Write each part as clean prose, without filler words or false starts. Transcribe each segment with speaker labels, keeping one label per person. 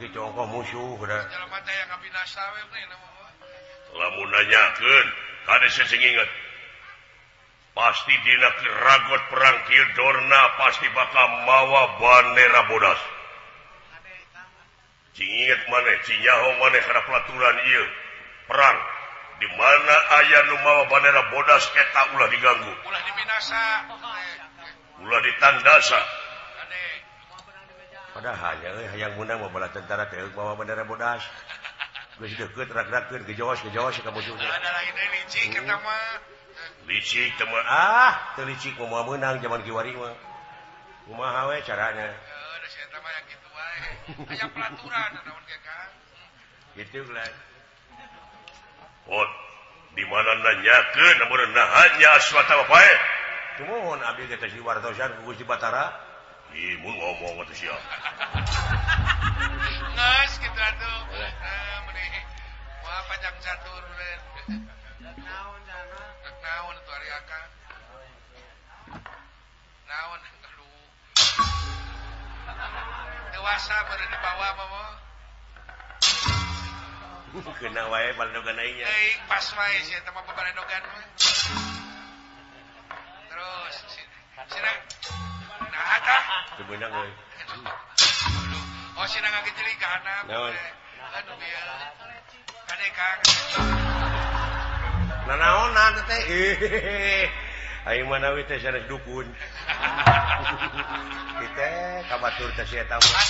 Speaker 1: Sakitu ongkoh musuh da.
Speaker 2: Jelema teh yang ngabinasa we
Speaker 3: Lamun nanyakeun kade sing inget. Pasti dina ragot perang kieu Dorna pasti bakal mawa bandera bodas. Cing inget maneh, cing nyaho maneh kana pelaturan ieu perang di mana aya nu mawa bandera bodas eta ulah diganggu.
Speaker 2: Ulah dibinasa.
Speaker 3: Ulah ditandasa.
Speaker 1: Padahal euy hayang meunang mah bala tentara teh mawa bandera bodas. Geus deukeut rak-rakeun gejoos-gejoos ka musuh.
Speaker 2: Ada lagi deui licik eta mah.
Speaker 1: Licik teh mah ah, teu licik mah moal meunang jaman kiwari mah. Kumaha we carana?
Speaker 2: Heuh, da sia eta mah yang kitu wae. Aya peraturan naon ge Kang.
Speaker 1: Kitu lah.
Speaker 3: Ot, di mana nanyakeun lamun nahanya Aswatama pae.
Speaker 1: Tumuhun abdi teh teh wartosan ku Gusti Batara.
Speaker 3: Ih, mun ngomong atuh sia.
Speaker 2: Geus kitu atuh. Nah, meuni moal panjang catur we.
Speaker 4: Naon jana?
Speaker 2: Rek naon atuh ari akang? Naon aduh. Dewasa baru dibawa mah mah.
Speaker 1: Kena wae baledogan aing nya.
Speaker 2: Teuing pas wae sia eta mah babaledogan mah. Terus sina nah tah
Speaker 1: Teu beunang euy.
Speaker 2: Oh sina ngagejelik ka handap.
Speaker 1: Naon?
Speaker 2: Aduh bieu. Kade Kang.
Speaker 1: Nanaonan teh. Aing mah nawi teh sanes dukun. Teh ka batur teh si eta mah.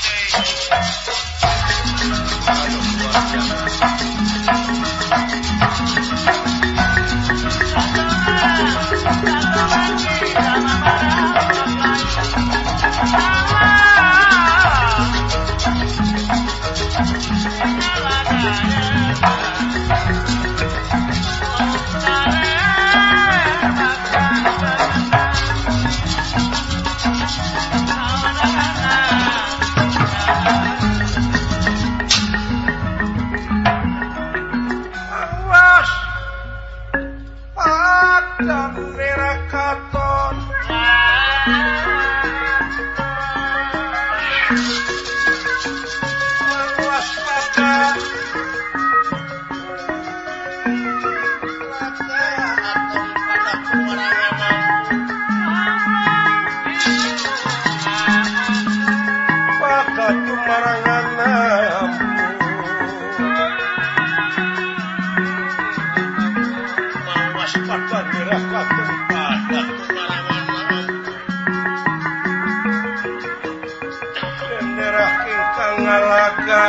Speaker 5: Awas padang merah katon mawas pada pada tumarangan mawas pada merah katon pada tumarangan bendera ingkang ngalaga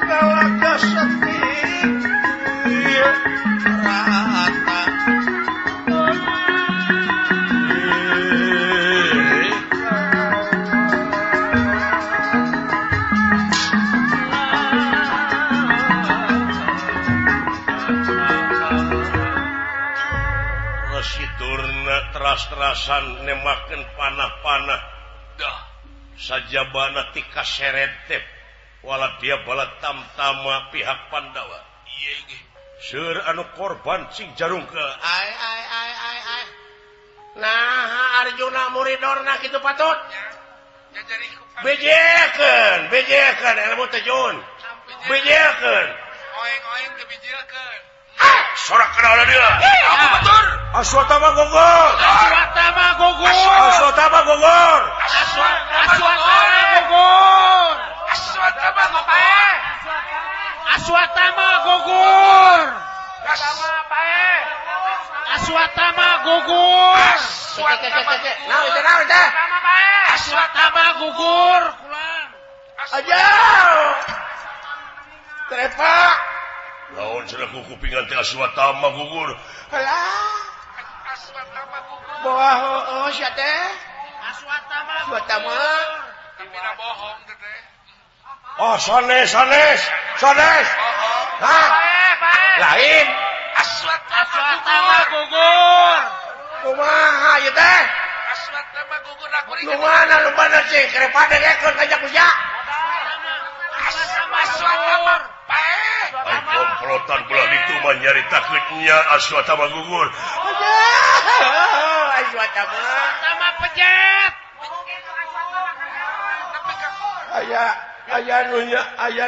Speaker 5: ngalaga sekti rata.
Speaker 3: Resi Durna teras-terasan nemakeun panah-panah
Speaker 2: Dah
Speaker 3: sajabana tika serentep wala dia bala tamtama pihak Pandawa.
Speaker 2: Ieu ge.
Speaker 3: Seur anu korban cing jarungkeul.
Speaker 5: Ai ai ai ai ai. Nah, Arjuna murid Dorna kitu patut.
Speaker 2: Nya jadi ku
Speaker 5: Bejekeun, bejekeun ilmu teh Jun. Bejekeun.
Speaker 2: Oeng-oeng teu bijilkeun.
Speaker 3: Sorak kana dia.
Speaker 2: Apa betul?
Speaker 1: Aswatama gogor.
Speaker 4: Aswatama gugur.
Speaker 1: Aswatama gogor.
Speaker 4: Aswatama gugur.
Speaker 2: Aswatama gugur.
Speaker 4: Aswatama gugur. Aswatama gugur.
Speaker 2: Aswatama
Speaker 5: Naon teh naon teh?
Speaker 4: Aswatama gugur. Kulang.
Speaker 5: Aja. Trepa.
Speaker 3: Lawan cenah ku kupingan teh Aswatama gugur.
Speaker 5: Halah.
Speaker 2: Aswatama gugur.
Speaker 5: Bawa heueuh sia teh.
Speaker 4: Aswatama.
Speaker 5: Aswatama.
Speaker 2: Tapi na bohong teh teh.
Speaker 1: Oh sanes sanes sanes.
Speaker 2: Bohong.
Speaker 1: Hah? Lain.
Speaker 2: Aswatama
Speaker 4: gugur.
Speaker 5: Kumaha ieu teh?
Speaker 2: Aswatama gugur aku
Speaker 5: Nu mana nu bener sih? Krepa dengekeun ka jakusia.
Speaker 2: Aswatama paeh.
Speaker 3: Ai komplotan belah ditu mah nyaritakeun nya Aswatama gugur.
Speaker 5: Aswatama.
Speaker 4: Aswatama pejet.
Speaker 5: Aya aya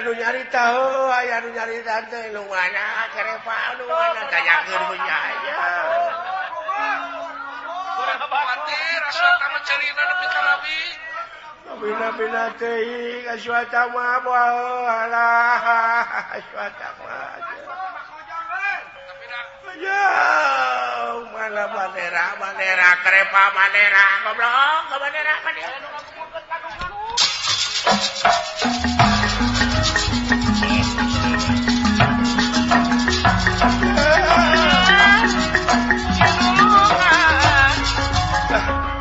Speaker 5: nu nyarita heuh aya nu nyarita teh nu mana kerepa nu mana tanyakeun ku aya.
Speaker 2: Kuatir Aswatama cerina nepi ka rabi.
Speaker 5: Bina-bina teuing Aswatama alah Aswatama. Ya, mana bandera bandera kerepa bandera goblok bandera bandera.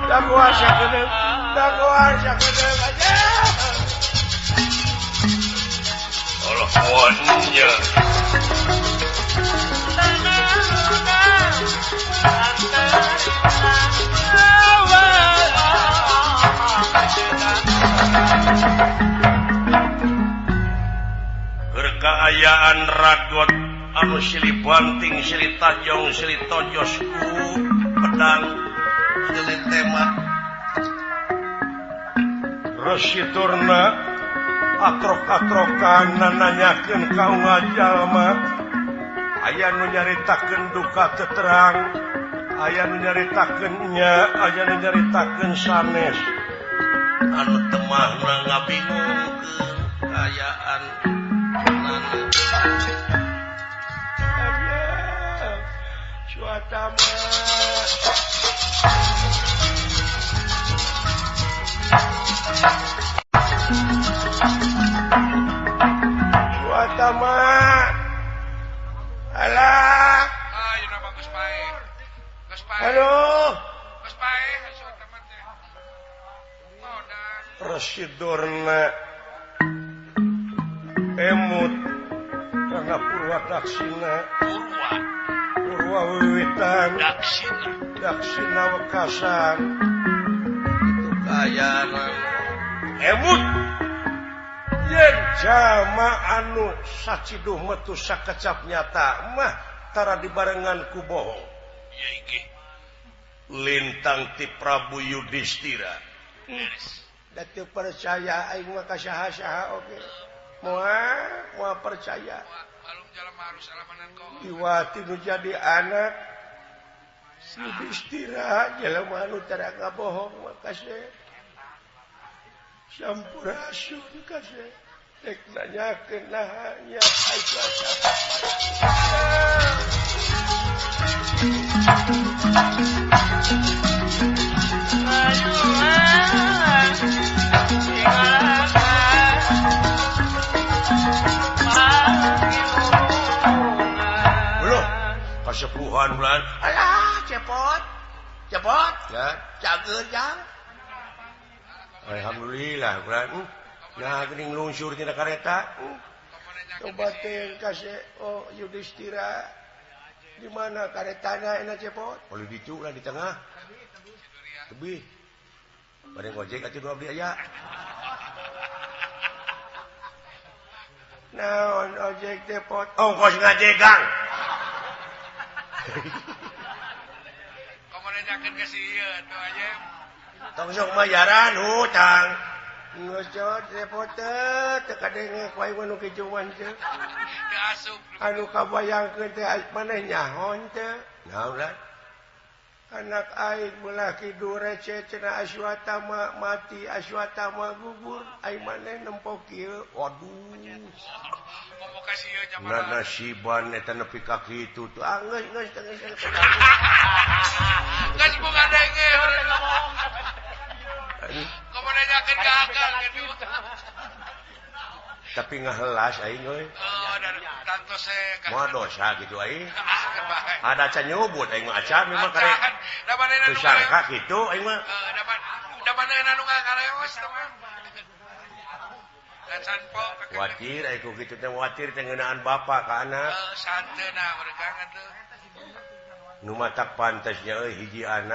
Speaker 5: Dakuasa kedeng aja.
Speaker 3: Allah kuatnya. Kaayaan ragot anu silih banting silih tajong silih tojos ku pedang silih tema Resi Durna atrok-atrokan nanyakeun ka unggal jalma aya nu nyaritakeun duka teu terang aya nu nyaritakeun nya aya nu nyaritakeun sanes anu temahna ngabingungkeun kaayaan
Speaker 5: Suatama Suatama alah
Speaker 2: ayeuna mah geus paeh geus paeh
Speaker 5: aduh
Speaker 2: geus paeh Suatama teh
Speaker 3: Resi Durna emut karena Purwa Daksina Purwa wiwitan Daksina wekasan itu kaayaan emut yen jama anu saciduh metu sakecap nyata mah tara dibarengan ku bohong lintang ti Prabu Yudhistira
Speaker 5: da teu percaya aing mah ka saha-saha oge moal percaya. Iwati nu jadi anak Yudhistira jelema anu tara ngabohong mah kaseh sampurasun kaseh rek nanyakeun naha nya
Speaker 3: Loh, kasepuhan bulan.
Speaker 5: Alah, cepot. Cepot.
Speaker 3: Ya,
Speaker 5: cager jang.
Speaker 3: Alhamdulillah, bulan. Nah, geuning lungsur tina kareta.
Speaker 5: Coba teh kasih oh Yudhistira. Di mana karetana enak cepot?
Speaker 3: Boleh ditu lah di tengah. Lebih. Bareng ojek atuh nu abdi aya.
Speaker 5: Naon ojek teh pot?
Speaker 3: Ongkos ngajegang.
Speaker 2: Komo nanyakeun ka si ieu atuh aja.
Speaker 3: Tong sok mayaran hutang.
Speaker 5: Geus cot repot teh kadenge ku aing nu kitu mah teh.
Speaker 2: Teu asup.
Speaker 5: Anu kabayangkeun teh maneh nyaho teh.
Speaker 3: Naon lah?
Speaker 5: Anak aing belah kidu receh cenah Aswatama mati Aswatama gugur aing maneh nempo kieu.
Speaker 3: Waduh.
Speaker 2: Komo ka si ieu nyaman.
Speaker 3: Nasiban eta nepi ka kitu tuh.
Speaker 5: Ah geus geus geus.
Speaker 2: Geus bunga denge ngomong. Komo nanyakeun ka akang kitu.
Speaker 3: Tapi ngahelas aing euy.
Speaker 2: Oh, tantos
Speaker 3: moal dosa gitu aing. Ada acan nyubut aing mah acan memang karek. Teu sangka kitu aing mah.
Speaker 2: Da manehna nu ngaleos teh mah. Da can po.
Speaker 3: Watir aing ku kitu teh watir teh ngeunaan bapa ka anak.
Speaker 2: Heeh, santeuna mereka atuh.
Speaker 3: Nu matak pantasnya euy hiji anak